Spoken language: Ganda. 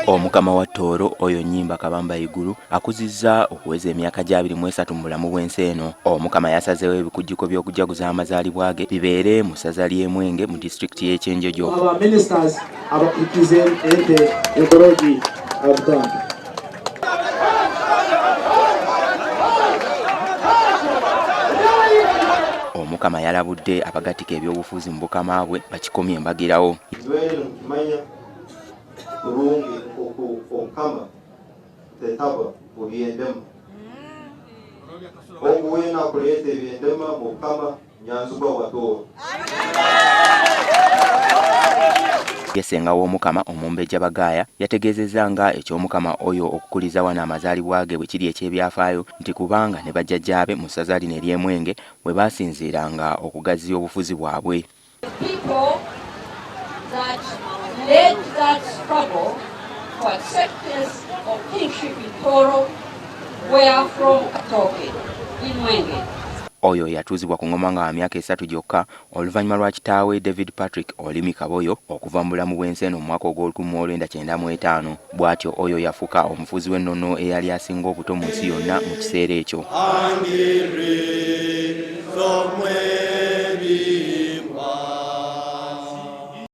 Omukama wa Tooro Oyo Nyimba Kabamba Iguru akuzizza okuweza emyaka gya 23 mu bulamu bw'ensi eno. Omukama yasazeewo ebikujjuko by'okujaguza amazaalibwa ge bibeere mu ssaza ly'e Mwenge mu disitulikiti y'e Kyenjojo. Aba ministers aba represent ente ekologi abutanda. Omukama yalabudde abagattika ebyobufuzi mu bukama bwe bakikomye embagirawo. Nywere mukimanya kurungi oku Omukama tetaba mu byendema. Ogu weena akuleeta ebyendema mu Bukama nyanzigwa wa Tooro. Ye ssenga w'Omukama, Omumbejja Bagaaya yategeezezza nga eky'Omukama Oyo okukuliza wano amazaalibwa ge bwe kiri eky'ebyafaayo nti kubanga ne bajjajjaabe mu ssaza lino ery'e Mwenge we baasinziiranga okugaziya obufuzi bwabwe. The people that led that struggle for acceptance of kingship in Toro were from Katoke in Mwenge. Oyo yatuuzibwa ku ngoma nga wa myaka esatu gyokka oluvannyuma lwa kitaawe David Patrick Olimi Kaboyo okuva mu bulamu bw'ensi eno mu mwaka ogw'olukumi mu lwenda kyenda mu etaano. Bw'atyo Oyo yafuuka omufuzi w'ennono eyali asinga obuto mu nsi yonna mu kiseera ekyo. Angiri zomwe.